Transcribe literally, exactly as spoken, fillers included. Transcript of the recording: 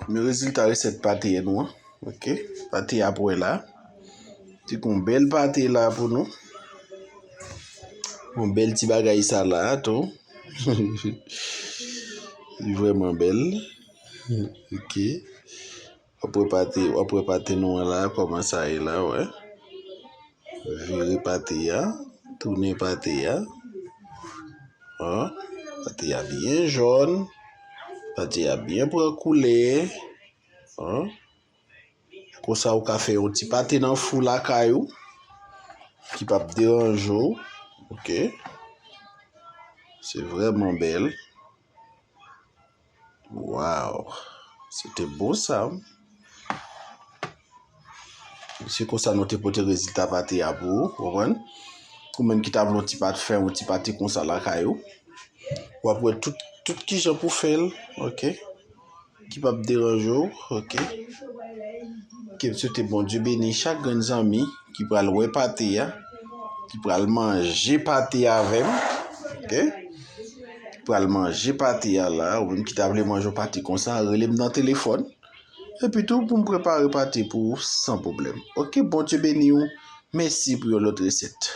Men rezilta resèt pate nou an. Ok, pate a pou wè la. Ti kon bèl pate la pou nou. Yon bèl ti bagay sa la tou. Li vrèman bèl. Ok. Apre pate, apre pate nou an la, kòman sa ye la, wè. Vire pate a, tounen pate a. An, pate a byen jòn. Pate a byen pran koulè. An. Konsa ou ka fè yon ti pate nan fou lakay ou ki p ap deranje w. Ok. Se vrèman bèl. Waw. Se te bon sa. Se konsa nou te pote rezilta pate a pou ou, konprann? Ou menm ki ta vle yon ti pate, fè yon ti pate konsa lakay ou. W ap wè tout, tout kijan pou fè l, ok? Ki p ap deranje w, ok? Ke m swete Bondye beni chak grenn zanmi ki pral wè pate a, ki pral manje pate avè m, ok? Ki pral manje pate a la, ou menm ki ta vle manje yon pate konsa, rele m nan telefòn. Epi tou, pou m prepare pate pou ou san pwoblèm. Ok, Bondye beni w. Mèsi pou yon lòt resèt.